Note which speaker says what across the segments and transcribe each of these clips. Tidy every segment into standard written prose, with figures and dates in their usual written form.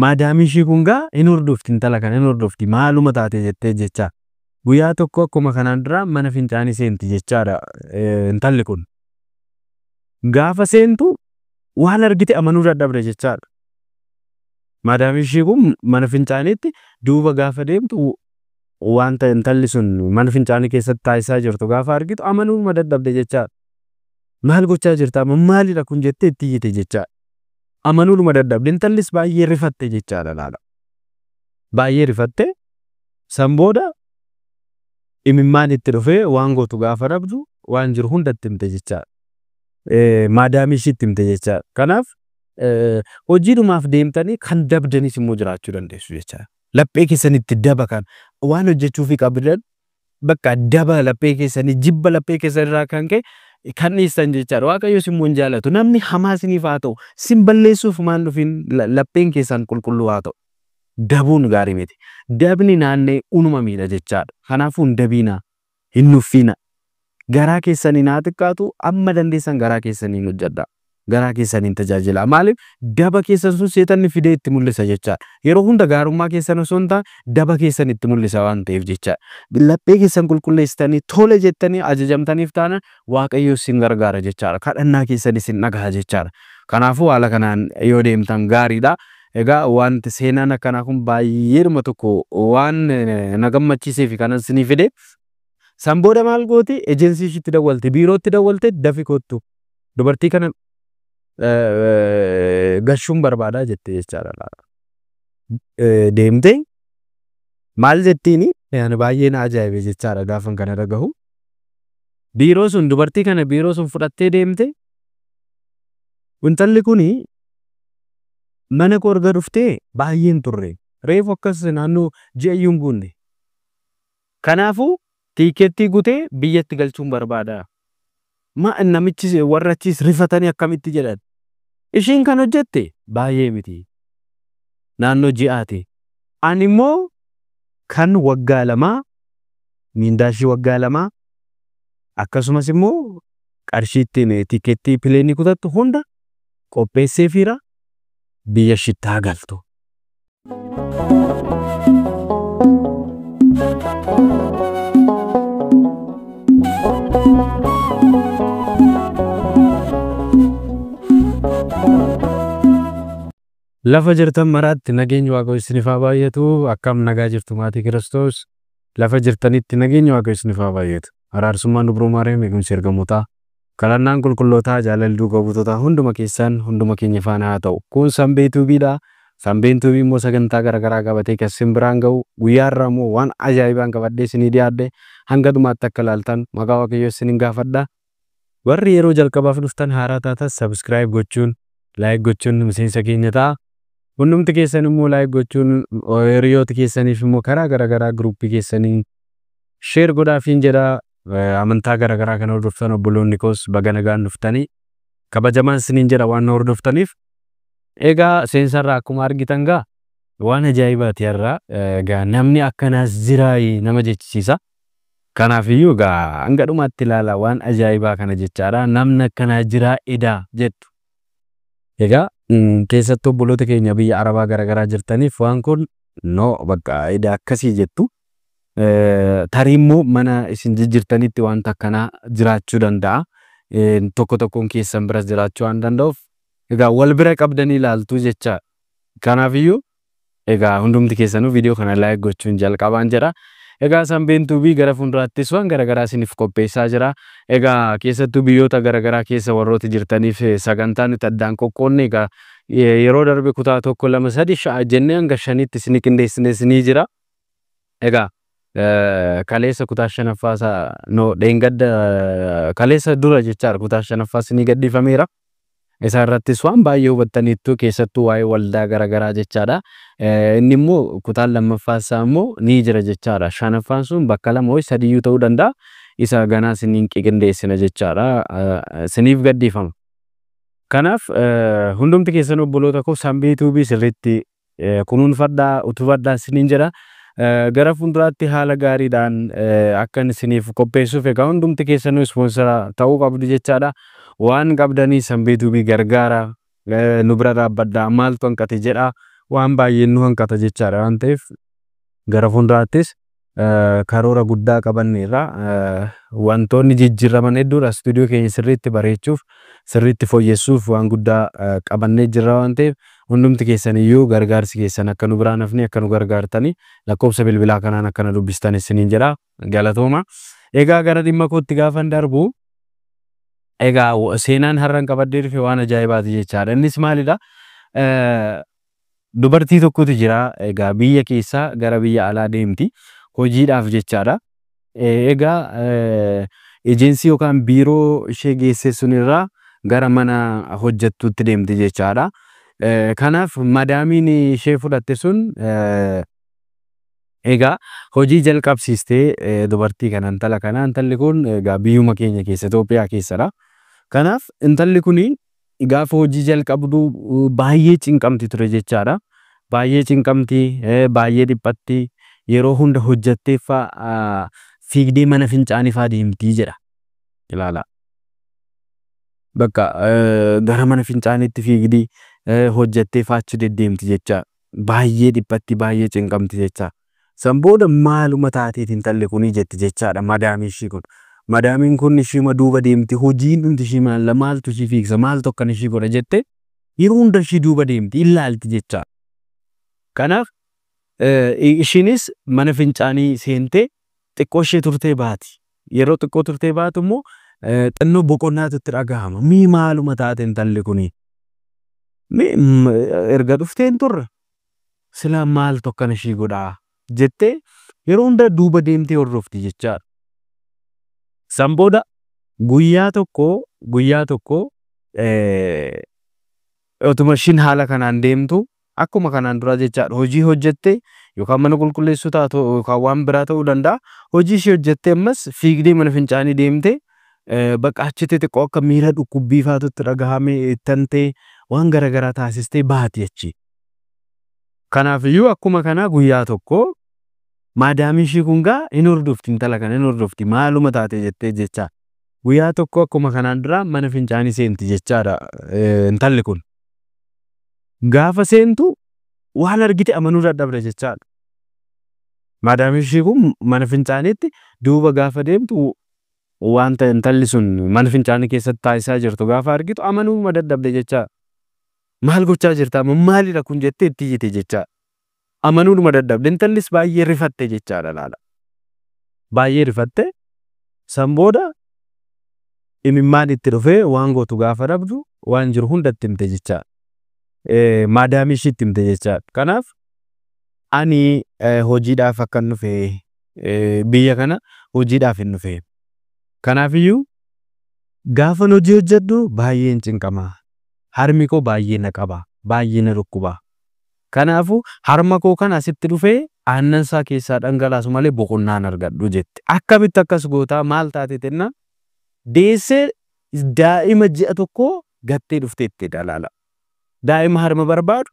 Speaker 1: Maadaamii ishii kun gaa hin hordofti, intala kana hin hordofti, maaluma taate jettee jecha. Guyyaa tokko akkuma kanaan dura mana fincaanii seenti jechaadha intalli kun. Gaafa seentu waan argite amanuu dadhabde jechaadha. Maadaamii ishii kun mana fincaaniitti duuba gaafa deemtu wanta intalli sun mana fincaanii keessatti taasisaa jirtu gaafa argitu amanuuma dadhabde jechaadha. Maal gochaa jirta, amma maalidha kun jettee itti iyyite jechaadha. Amanuudhuma dadhabde, intallis baay'ee rifatte jechaadha laala. Baay'ee rifatte. San booda imimmaan itti dhufee waan gootu gaafa dhabdu waan jiru hunda itti himte jechaadha. Maadaamii ishiitti himte jechaadha. Kanaaf hojiidhumaaf deemtanii kan dabdanis immoo jiraachuu dandeessu jechaadha. Laphee keessanitti daba kan waan hojjechuufii qabdan bakka daba laphee keessanii jibba laphee keessanirraa kan ka'e kan dhiistan jechaadha. Waaqayyos immoo hin jaalatu. Namni hamaa isiniif haa ta'u, sin balleessuuf maal dhufin, lapheen keessan qulqulluu haa ta'u. Dabuun gaarii miti. Dabni naannee unuma miidha jechaadha. Kanaafuu hin dabiinaa, hin nuffiinaa. Garaa keessaniin haa xiqqaatu, amma dandeessan garaa keessaniin hojjedhaa. Garaa keessaniin tajaajilaa. Maaliif daba keessan sun seexanni fidee itti mul'isa jechaadha. Yeroo hunda gaarummaa keessan osoo hin taane daba keessan itti mul'isa waan ta'eef jechaadha. Laphee keessan qulqulleessitanii tole jettanii ajajamtaniif taanaan Waaqayyo isin gargaara jechaadha. Kadhannaa keessan isin dhagaha jechaadha. Kanaafuu haala kanaan yoo deemtan gaariidha. Egaa wanti seenaan akkanaa kun baay'eedhuma tokko waan na gammachiisee fi kanan isinii fide. San booda maal gooti? Ejensii ishiitti dawwalte, biirootti dawwalte, dafi kottu. Dubartii kana gashuun barbaadaa jette jechaadha. Deemtee maal jettiini? Ani baay'ee na ajaa'ibe jechaadha gaafan kana dhagahu. Biiroo sun dubartii kana biiroo sun fudhattee deemte. Intalli kuni mana koo erga dhuftee baay'een turre. Reefu akkas naannoo ji'a iyyuu hin guunne. Kanaafuu tiikettii gutee biyyatti galchuun barbaada. Ma namichi warra achiis rifatanii akkamitti jedhan. Ishiin kan hojjette baay'ee miti. Naannoo ji'aati. Ani immoo kan waggaa 2, miindaa ishii waggaa 2, akkasumas immoo qarshii ittiin tiikettii pileenii kutattu hunda qopheesseefiira, biyya ishiitti haa galtu. Lafa jirtan maraatti nageenyi Waaqayyoo isiniif haa baay'atu. Akkam nagaa jirtu maatii Kiristoos? Lafa jirtanitti nageenyi Waaqayyoo isiniif haa baay'atu. Araarsummaan Dubroo Maariyaam, eegumsi ergamootaa, kadhannaan qulqullootaa, jaalalli duuka buutotaa hunduma keessan hunduma keenya faana haa ta'u. Kun Sanbee Tuubiidha. Sanbeen Tuubii immoo sagantaa garaagaraa qabatee kan isin biraan ga'u. Guyyaa har'aa immoo waan ajaa'ibaan qabadhee isinii dhiyaadhe, hanga dhumaatti akka ilaaltan maqaa Waaqayyoo isinin gaafadha. Warri yeroo jalqabaaf dhuftan, haaraa taatan, subscribe gochuun, like gochuun miseensa keenya ta'a. Hundumti keessan immoo like gochuun hiriyoota keessaniif immoo karaa garaagaraa giruuppii keessanii share godhaafiin jedha. Amantaa garaagaraa kan hordoftan obboloonni koos baga nagaan dhuftanii, kabajamaan isiniin jedha waan na hordoftaniif. Egaa seensarraa akkuma argitan gaa waan ajaa'ibaati har'a. Egaa namni akkanaas jiraayi nama jechisiisa. Kanaafiyyuu egaa hanga dhumaatti ilaala waan ajaa'ibaa kana jechaadha. Namni akkanaa jiraa edaa jettu. Egaa keessattuu obboloota keenya biyya Arabaa garaagaraa jirtaniif waan kun no bakka edaa akkasii jettu. Tarii immoo mana isin jijjiirtanitti wanta akkanaa jiraachuu danda'a. Tokko tokkoon keessan biras jiraachuu waan danda'uuf egaa wal bira qabdanii ilaaltu jecha. Kanaafiyyuu egaa hundumti keessanuu viidiyoo kana like gochuun jalqabaan jedha. Egaa Sanbeen Tuubii gara fuulduraattis waan garaagaraa isiniif qopheessaa jira. Egaa keessattuu biyyoota garaagaraa keessa warroota jirtaniif sagantaa nuti addaan qoqqoodne, egaa yeroo darbe kutaa 1, 2, 3 jennee hanga 5tti isinii qindeessine isinii jira. Egaa kaleessa kutaa shanaffaa isaa, no, dheengadda, kaleessa dura jechaadha, kutaa shanaffaa isinii gadhiifameera. Isa irrattis waan baay'ee hubattaniittu, keessattuu waa'ee waldaa garaagaraa jechaadha. Inni immoo kutaan lammaffaa isaa immoo ni jira jechaadha. Shanaffaan sun bakka lama ho'i sadiyyuu ta'uu danda'a. Isa ganaa isiniin qindeessina jechaadha. Isiniif gadhiifama. Kanaaf hundumti keessan obboloota koo Sanbee Tuubii sirriitti kunuunfadhaa, utubadhaa isiniin jedha. Gara fuulduraatti haala gaariidhaan akka isiniif qopheessuuf egaa hundumti keessanuu ispoonsara ta'uu qabdu jechaadha. Waan qabdanii Sanbee Tuubii gargaara, nu bira dhaabbadhaa, maaltu hanqate jedha. waan baay'een nu hanqata jechaadha waan ta'eef gara fuulduraattis karoora guddaa qabanneerra. Wantoonni jijjiiraman hedduudha. Istuudiyoo keenya sirriitti bareechuuf, sirriitti fooyyessuuf waan guddaa qabannee jirra waan ta'eef hundumti keessan iyyuu gargaarsi keessan akka nu biraan hafne, akka nu gargaartanii lakkoofsa bilbilaa kanaan akka nu dubbistan isiniin jedha. Galatooma. Egaa gara dhimma kootti gaafan darbu, egaa seenaan har'an qabadhee dhufe waan ajaa'ibaati jechaadha. Innis maalidha? Dubartii tokkotu jira. Egaa biyya keessaa gara biyya alaa deemti. Hojiidhaaf jechaadha. Egaa ejensii yookaan biiroo ishee geesse sunirraa gara mana hojjettuutti deemti jechaadha. Kanaaf madaamiin ishee fudhatte sun egaa hojii jalqabsiistee dubartii kana, intala kana. Intalli kun egaa biyyuma keenya keessa, Itoophiyaa keessadha. Kanaaf intalli kun gaafa hojii jalqabdu baay'ee cinqamti ture jechaadha. Baay'ee cinqamti, baay'ee dhiphatti. Yeroo hunda hojjettee fa'aa fiigdee mana fincaanii fa'aa deemti jedha. Ilaala. Bakka gara mana fincaaniitti fiigdii hojjettee fa'aa achi deddeemti jecha. Baay'ee dhiphatti, baay'ee cinqamti jecha. San booda maaluma taateeti intalli kunii jetti jechaadha madaamii ishii kun. Madaamiin kun ishiima duuba deemti, hojiin hundi ishii maal, maaltu ishii fiigsa, maaltu akkana ishii godha jettee yeroo hunda ishii duuba deemti, ilaalti jecha. Kanaaf ishiinis mana fincaanii seentee xiqqoo ishee turtee baati. Yeroo xiqqoo turtee baatu immoo xinnoo boqonnaatu itti dhagahama. Mii maaluma taate intalli kunii? Mee erga dhufteen turre silaa maaltu akkana ishii godhaa jettee yeroo hunda duuba deemtee hordofti jechaadha. San booda guyyaa tokko otuma ishiin haala kanaan deemtu, akkuma kanaan dura jechaadha, hojii hojjettee yookaan mana qulqulleessuu taatu yookaan waan biraa ta'uu danda'a. Hojii ishee hojjettee ammas fiigdee mana fincaanii deemtee bakka achitti xiqqoo akka miira dhukkubbii faatu itti dhagahame ittantee waan garaagaraa taasistee baati achi. Kanaafiyyuu akkuma kanaa guyyaa tokko maadaamii ishii kun gaa hin hordofti, intala kana hin hordofti, maaluma taate jettee jecha. Guyyaa tokko akkuma kanaan dura mana fincaanii seenti jechaadha intalli kun. Gaafa seentu waan argite amanuu dadhabde jechaadha. Maadaamii ishii kun mana fincaaniitti duuba gaafa deemtu wanta intalli sun mana fincaanii keessatti taasisaa jirtu gaafa argitu amanuu dadhabde jechaadha. Maal gochaa jirta, maalidha kun jettee itti iyyite jechaadha. Amanuudhuma dadhabde, intallis baay'ee rifatte jechaadha laala. Baay'ee rifatte. San booda imimmaan itti dhufee waan gootu gaafa dhabdu waan jiru hunda itti himte jechaadha. Maadaamii ishiitti himte jechaadha. Kanaaf ani hojiidhaaf akkan dhufe, biyya kana hojiidhaaf hin dhufe. Kanaafiyyuu gaafan hojii hojjedhu baay'een cinqama. Harmi koo baay'ee na qaba. Baay'ee na dhukkuba. Kanaafuu harma koo kana asitti dhufee aannan isaa keessaa dhangalaasu malee boqonnaa hin argadhu jette. Akkamitti akkas gootaa, maal taate jennaan, deessee daa'ima ji'a tokkoo gattee dhufteetti dalaala. Daa'ima harma barbaadu,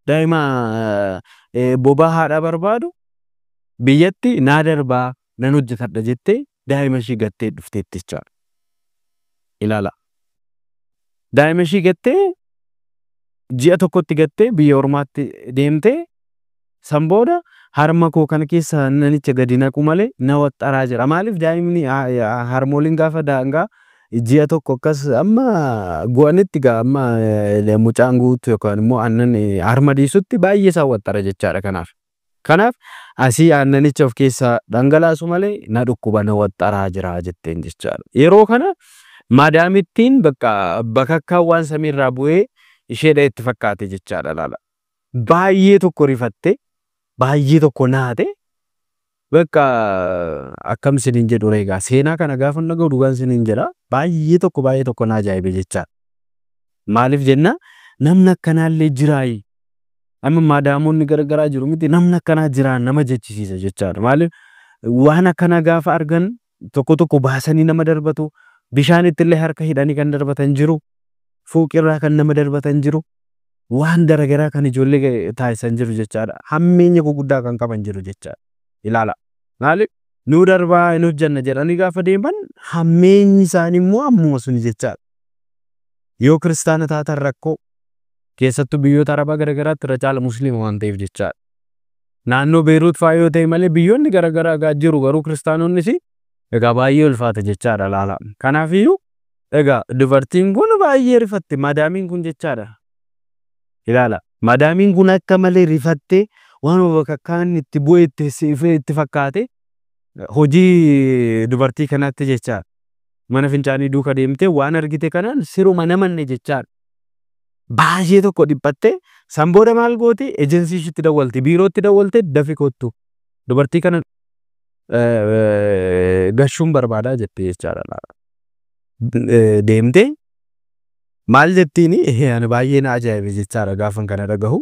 Speaker 1: daa'ima bobaa haadhaa barbaadu biyyatti naa darbaa nan hojjetadha jettee daa'ima ishii gattee dhufteetti jechaadha. Ilaala. Daa'ima ishii gattee, ji'a tokkotti gattee biyya ormaatti deemtee, san booda harma koo kana keessa nanicha gadi naqu malee na waxxaraa jira. Maaliif? Daa'imni harmooliin gaafa daangaa ji'a tokko akkas amma gu'anitti gaa amma mucaan guutu yookaan immoo aannan harma dhiisutti baay'ee isaan waxxara jechaadha kanaaf. Kanaaf asii aannanicha of keessaa dhangalaasu malee na dhukkuba, na waxxaraa jira jetteen jechaadha. Yeroo kana maadaamittiin bakka bakakkaan waan samiirraa bu'ee isheedha itti fakkaate jechaadha laala. Baay'ee tokko rifatte, baay'ee tokko naate. Bakka akkam isiniin jedhu egaa, seenaa kana gaafa dhaga'u dhugaan isiniin jedha, baay'ee tokko baay'ee tokko na ajaa'ibe jechaadha. Maaliif jenna, namni akkanaallee jiraayi. Amma maadaamonni garagaraa jiru miti, namni akkanaa jiraan nama jechisiisa jechaadha. Maaliif, waan akkanaa gaafa argan tokko tokko baasanii nama darbatu, bishaanitti illee harka hidhanii kan darbatan jiru, fooqirraa kan nama darbatan jiru, waan garagaraa kan ijoollee taasisan jiru jechaadha. Hammeenya guguddaa kan qaban jiru jechaadha. Ilaala. Maaliif, nuu darbaa hin hojjanna jedhanii gaafa deeman hammeenyi isaanii immoo ammuma suni jechaadha. Yoo kiristaana taatan rakkoo, Keessattuu biyyoota Arabaa garaagaraatti irra caala Musliima waan ta'eef jechaadha. Naannoo Beeruut fa'aa yoo ta'e malee biyyoonni garaagaraa egaa jiru, garuu kiristaanonnis egaa baay'ee ulfaata jechaadha laala. Kanaafiyyuu egaa dubartiin kun baay'ee rifatte, madaamiin kun jechaadha. Ilaala, madaamiin kun akka malee rifattee waan bakakkaan itti bu'e itti fakkaate hojii dubartii kanaatti jechaadha. Mana fincaanii duuka deemtee waan argite kanaan siruma namanne jechaadha. Baay'ee tokko dhiphattee san booda maal gooti? Ejensii ishiitti dawwalti, biirootti dawwalte, "Dafi kottu, dubartii kana gashuun barbaadaa," jette jechaadha. Deemtee maal jettiini? Ani baay'ee na ajaa'ibe jechaadha gaafan kana dhagahu.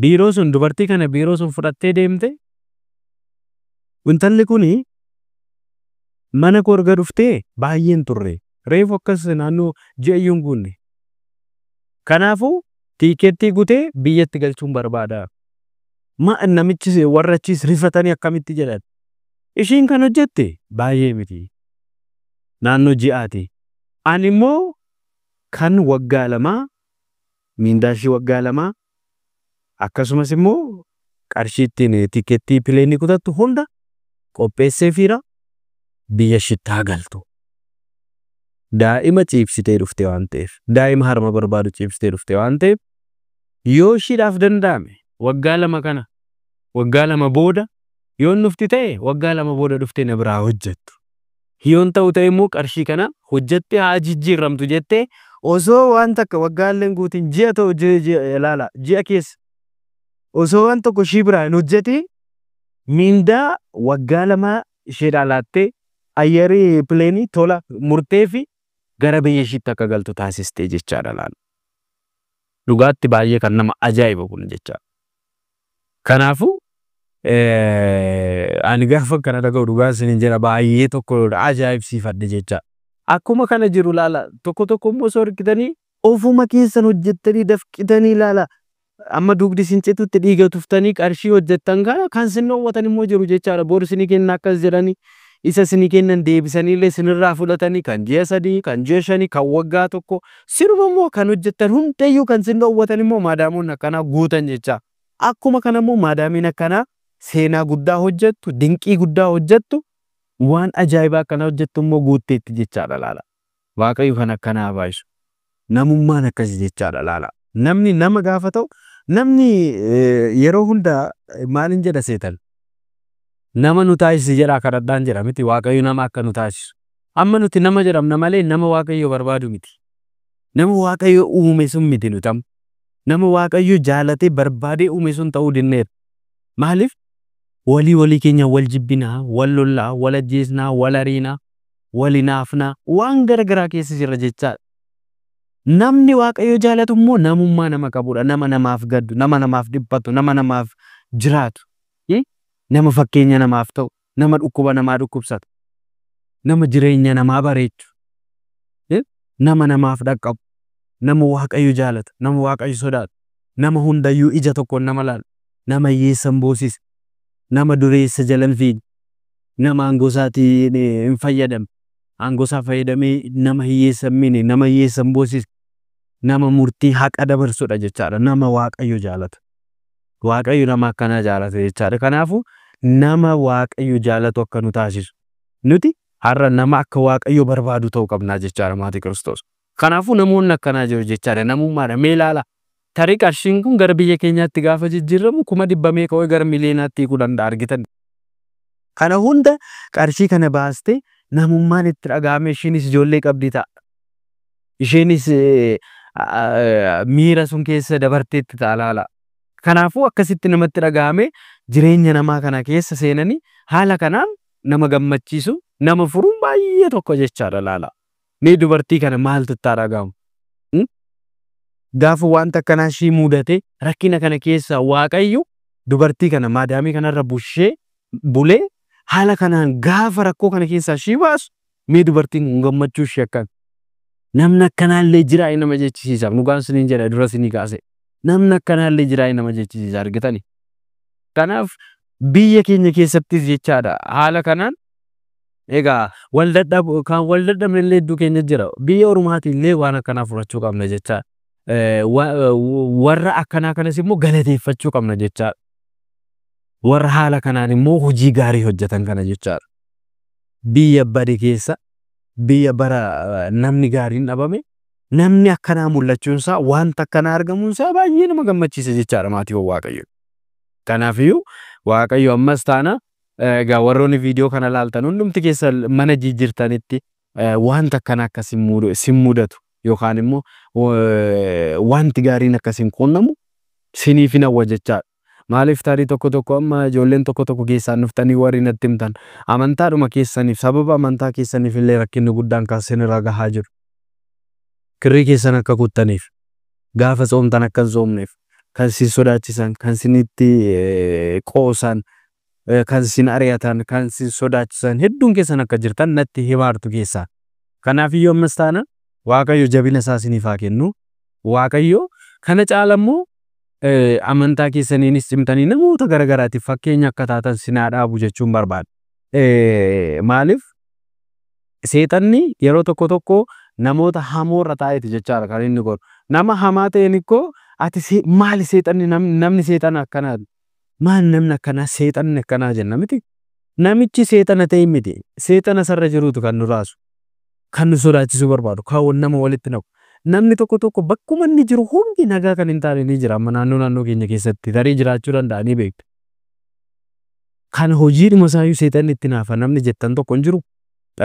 Speaker 1: Biiroo sun dubartii kana biiroo sun fudhattee deemte, "Intalli kuni mana koo erga dhuftee baay'een turre, reefu akkas naannoo ji'a iyyuu hin guunne. Kanaafuu tiikeettii kutee biyyatti galchuun barbaada." Ma namichi warra achiis rifatanii akkamitti jedhan. Ishiin kan hojjette baay'ee miti. Naannoo ji'aati. Ani immoo kan waggaa 2, miindaa ishii waggaa 2, akkasumas immoo qarshii ittiin tiikeettii pileenii kutattu hunda qopheesseefiira, biyya ishiitti haa galtu. Daa'ima ciibsitee dhufte waan ta'eef, daa'ima harma barbaadu ciibsitee dhufte waan ta'eef, yoo ishiidhaaf danda'ame waggaa 2 kana, waggaa 2 booda yoon dhufti ta'e, waggaa 2 booda dhuftee na biraa hojjettu. Yoon ta'u ta'e immoo qarshii kana hojjettee haa jijjiiramtu jettee, osoo waan takka waggaa illee guutiin, ji'a ta'u, ilaala, ji'a keessa osoo waan tokko ishii biraa hin hojjetiin, miindaa waggaa 2 isheedhaa laattee, ayyarii pileenii tola murtee fi gara biyya ishiitti akka galtu taasistee jechaadha laala. Dhugaatti baay'ee kan nama ajaa'ibu kun jechaadha. Kanaafuu ani gaafa kana dhaga'u, dhugaa isiniin jedha, baay'ee tokko ajaa'ibsiifadhe jecha. Akkuma kana jiru laala, tokko tokko immoo osoo argitanii ofuma keessan hojjettanii dafqitanii, ilaala, amma dugdi isin citutti dhiiga tuftanii qarshii hojjettan kana kan isin dhoowwatan immoo jiru jechaadha. Bor isinii kenna akkas jedhanii, isa isinii kennan deebisanii illee isinirraa fudhatanii, kan ji'a 3, kan ji'a 5, kan waggaa 1, siruma immoo kan hojjettan hundayyuu kan isin dhoowwatan immoo maadaamoonni akkanaa guutan jecha. Akkuma kana immoo maadaamiin akkanaa seenaa guddaa hojjettu, dinqii guddaa hojjettu, waan ajaa'ibaa akkanaa hojjettu immoo guutteetti jechaadha laala. Waaqayyo kan akkanaa baay'isu. Namummaan akkasii jechaadha laala. Namni nama gaafa ta'u, namni yeroo hunda maalin jedha seetan? Nama nu taasisi jedhaa kadhadhaan jedha miti, Waaqayyo nama akka nu taasisu. Amma nuti nama jedhamna malee nama Waaqayyo barbaadu miti. Nama Waaqayyo uume sun miti nuti amma. Nama Waaqayyo jaalatee barbaadee uume sun ta'uu dinneera. Maaliif? Walii walii keenya wal jibbinaa, wal lollaa, wal ajjeesnaa, wal ariinaa, wal hinaafnaa, waan gara garaa keessa jirra jechaadha. Namni Waaqayyo jaalatu immoo namummaa nama qabudha. Nama namaaf gaddu, nama namaaf dhiphatu, nama namaaf jiraatu, nama fakkeenya namaaf ta'u, nama dhukkuba namaa dhukkubsatu, nama jireenya namaa bareechu, nama namaaf dhaqqabu, nama Waaqayyo jaalatu, nama Waaqayyo sodaatu, nama hundayyuu ija tokkoon nama laalu, nama hiyyeessa hin boosise, nama dureessa jala hin fiigne, nama aangoo isaatiin hin fayyadamne, aangoo isaa fayyadamee nama hiyyeessa hin miine, nama hiyyeessa hin boosise, nama murtii haqa dabarsudha jechaadha. Nama Waaqayyo jaalatu. Waaqayyo nama akkanaa jaalata jechaadha. Kanaafuu nama Waaqayyo jaalatu akka nu taasisu. Nuti har'a nama akka Waaqayyo barbaadu ta'uu qabnaa jechaadha, maatii Kiristoos. Kanaafuu namoonni akkanaa jiru jechaadha. Namummaadha. Mee ilaala. Tarii qarshiin kun gara biyya keenyaatti gaafa jijjiiramu 100,000 meeqa wayii gara miliyoonaatti hiikuu danda'a argitan. Kana hunda qarshii kana baastee namummaan itti dhaga'ame, ishiinis ijoollee qabdi ta'a. Isheenis miira sun keessa dabarteetti ta'a laala. Kanaafuu akkasitti namatti dhaga'ame, jireenya namaa kana keessa seenanii haala kanaan nama gammachiisu, nama furuun baay'ee tokko jechaadha laala. Mee dubartii kana maaltu itti haa dhaga'amu? Gaafa wanta akkanaa ishii mudate, rakkina kana keessa Waaqayyo dubartii kana, maadaamii kanarra bushee bulee, haala kanaan gaafa rakkoo kana keessaa ishii baasu, mee dubartiin kun gammachuu ishee akkami? Namni akkanaallee jiraa nama jechisiisa. Dhugaan isiniin jedha, dura isinii kaase. Namni akkanaallee jiraa nama jechisiisa argitani. Kanaaf biyya keenya keessattis jechaadha haala kanaan egaa wal dadhabu, kan wal dadhabne illee hedduu keenya jira. Biyya ormaatii illee waan akkanaa fudhachuu qabna jechaadha. Warra akkanaa kanas immoo galateeffachuu qabna jechaadha. Warra haala kanaan immoo hojii gaarii hojjetan kana jechaadha. Biyya bade keessa, biyya bara namni gaariin dhabame, namni akkanaa mul'achuunsaa, wanta akkanaa argamuunsaa baay'ee nama gammachiisa jechaadha maatiiwwan Waaqayyoo. Kanaafiyyuu Waaqayyo ammas taana egaa warroonni viidiyoo kana laaltan hundumti keessa mana jijjiirtanitti wanta akkana akka sin mudatu yookaan immoo wanti gaariin akka sin quunnamu siniif hin hawwa jechaadha. Maaliif tarii tokko tokko amma ijoolleen tokko tokko keessaan dhuftanii warri natti himtan amantaadhuma keessaniif, sababa amantaa keessaniif illee rakkinni guddaan kan isinirra gahaa jiru. Kirrii keessan akka kuttaniif, gaafa soomtan akka hin soomneef, kan isin sodaachisan, kan isinitti qoosan, kan isin ari'atan, kan isin sodaachisan hedduun keessan akka jirtan natti himaartu keessaa. Kanaafiyyuu ammas taana Waaqayyo jabina isaa isiniif haa kennu. Waaqayyo kana caala immoo amantaa keessaniinis cimtanii namoota garagaraatiif fakkeenya akka taatan sin haa dhaabu jechuun barbaada. Maaliif seexanni yeroo tokko tokko namoota hamoorra taa'eeti jechaadha kan inni godhu. Nama hamaa ta'een ikkoo ati maali seexanni, namni seexana akkanaa, maal namni akkanaa, seexanni akkanaa jenna miti. Namichi seexana ta'e miti, seexana sarara jiruutu kan nu raasu, kan nu sodaachisuu barbaadu, kan nama walitti naqu. Namni tokko tokko bakkuma inni jiru hundi nagaa kan hin taane ni jira. Amma naannoo naannoo keenya keessatti tarii jiraachuu danda'a ni beektu. Kan hojiidhuma isaayyuu seexanni itti naafa namni jettan tokko hin jiru.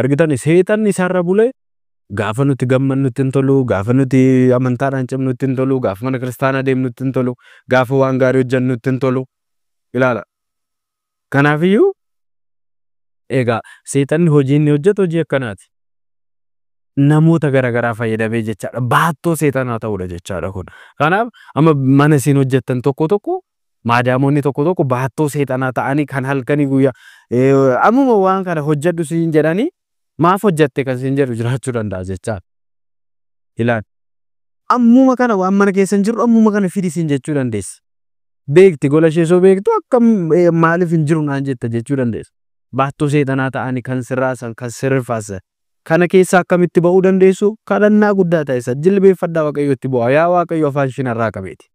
Speaker 1: Argitani, seexanni isaarra bulee gaafa nuti gammannutti hin tolu, gaafa nuti amantaadhaan cimnutti hin tolu, gaafa mana kiristaanaa deemnutti hin tolu, gaafa waan gaarii hojjennutti hin tolu. Ilaala. Kanaafiyyuu egaa seexanni hojii inni hojjetu hojii akkanaati. Namoota garaagaraa fayyadamee jechaadha. Baattoo seexanaa ta'uudha jechaadha kun. Kanaaf amma mana isin hojjettan tokko tokko, maadaamonni tokko tokko baattoo seexanaa ta'anii kan halkanii guyyaa ammuma waan kana hojjedhu siin jedhanii maaf hojjette kan siin jedhu jiraachuu danda'a jechaadha. Ilaali. Ammuma kana waan mana keessa hin jiru ammuma kana fidi siin jechuu dandeessa. Beekti gola ishee soo beektu akkam maaliif hin jiru naan jetta jechuu dandeessa. Baattoo seexanaa ta'anii kan sirraasan, kan sirrifaasan. Kana keessa akkamitti ba'uu dandeessu? Kadhannaa guddaa taasisa. Jilbeeffadhaa Waaqayyotti bu'a. Yaa Waaqayyo afaan isheen irraa qabeeti.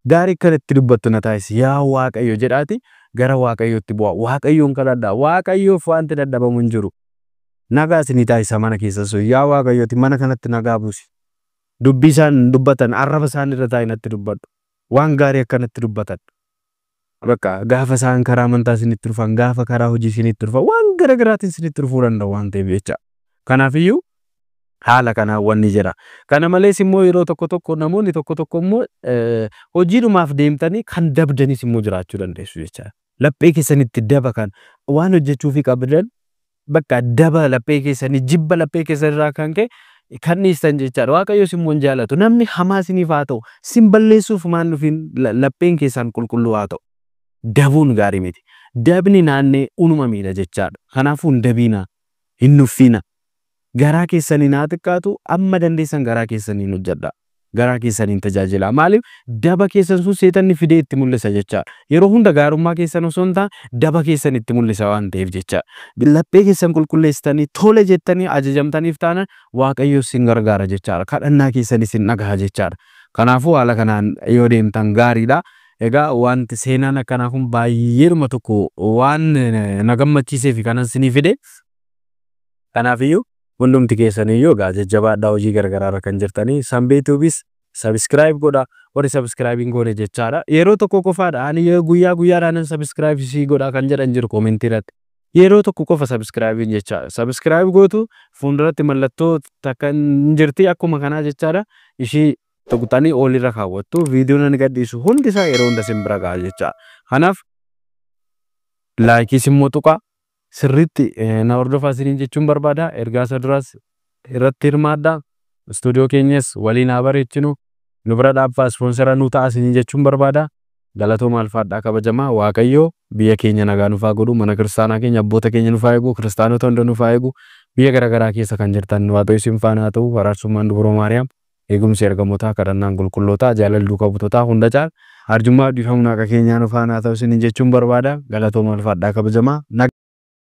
Speaker 1: Gaarii kanatti dubbattu na taasisi. Yaa Waaqayyo jedhaati gara Waaqayyotti bu'a. Waaqayyoon kadhadhaa. Waaqayyoof wanti dadhabamu hin jiru. Nagaa isinii taasisa mana keessa sun. Yaa Waaqayyooti mana kanatti nagaa buusi. Dubbii isaan dubbatan arraba isaan irra taa'e natti dubbadhu. Waan gaarii akkanatti dubbatan. Bakka gaafa isaan karaa amantaa isinitti dhufan, gaafa karaa hojii isinitti dhufan, waan gara garaatiin isinitti dhufuu danda'u waan ta'eef jecha. Kanaafiyyuu haala kanaan wanni jira. Kana malees immoo yeroo tokko tokko namoonni tokko tokko immoo hojiidhumaaf deemtanii kan dabdanis immoo jiraachuu dandeessu jechaadha. Laphee keessanitti daba kan waan hojjechuufii qabdan bakka daba laphee keessanii, jibba laphee keessanirraa kan ka'e kan dhiistan jechaadha. Waaqayyos immoo hin jaalatu. Namni hamaa isiniif haa ta'u, sin balleessuuf maan dhufiin lapheen keessan qulqulluu haa ta'u. Dabuun gaarii miti. Dabni naannee unuma miidha jechaadha. Kanaafuu hin dabiinaa, hin nuffiinaa. Garaa keessaniin haa xiqqaatu amma dandeessan garaa keessaniin hojjedhaa. Garaa keessaniin tajaajilaa. Maaliif daba keessan sun seexanni fidee itti mul'isa jechaadha. Yeroo hunda gaarummaa keessan osoo hin taane daba keessan itti mul'isa waan ta'eef jechaadha. Laphee keessan qulqulleessitanii tole jettanii ajajamtaniif taanaan Waaqayyo isin gargaara jechaadha. Kadhannaa keessan isin dhagaha jechaadha. Kanaafuu haala kanaan yoo deemtan gaariidha. Egaa wanti seenaan akkanaa kun baay'eedhuma tokko waan na gammachiisee fi kanan isinii fide. Kanaafiyyuu hundumti keessaniyyuu egaa jajjabaadhaa hojii garagaraarra kan jirtanii. Sanbee Tuubis subscribe godhaa, warri subscribe hin goone jechaadha. Yeroo tokko qofaadha ani guyyaa guyyaadhaan subscribe sii godhaa kan jedhan jiru koomentii irratti. Yeroo tokko qofa subscribe jechaadha. Subscribe gootu fuulduratti mallattoo takka hin jirti akkuma kanaa jechaadha. Ishii tuqxanii olirra kaawwattu, viidiyoon ani gadhiisu hundi isaa yeroo hunda isin bira ga'a jechaadha. Kanaaf laayikiis immoo tuqaa, sirriitti na hordofaa isiniin jechuun barbaada. Ergaa isa duraas irratti hirmaadhaa. Istuudiyoo keenyas waliin haa bareechinu. Nu bira dhaabbaa, ispoonsara nu ta'a isiniin jechuun barbaada. Galatooma, alfaadhaa, kabajamaa. Waaqayyo biyya keenya nagaa nuuf haa godhu. Mana kiristaanaa keenya, abboota keenya nuuf haa eegu. Kiristaanota hunda nuuf haa eegu. Biyya garaagaraa keessa kan jirtan Waaqayyo isin faana haa ta'u. Araarsummaan Dubroo Maariyaam, eegumsi ergamootaa, kadhannaan qulqullootaa, jaalalli duukaa butotaa, hunda caala arjummaa dhiifamuu waaqa keenyaa nu faana haa ta'u isiniin jechuun barbaada. Galatooma, alfaadhaa, kabajamaa.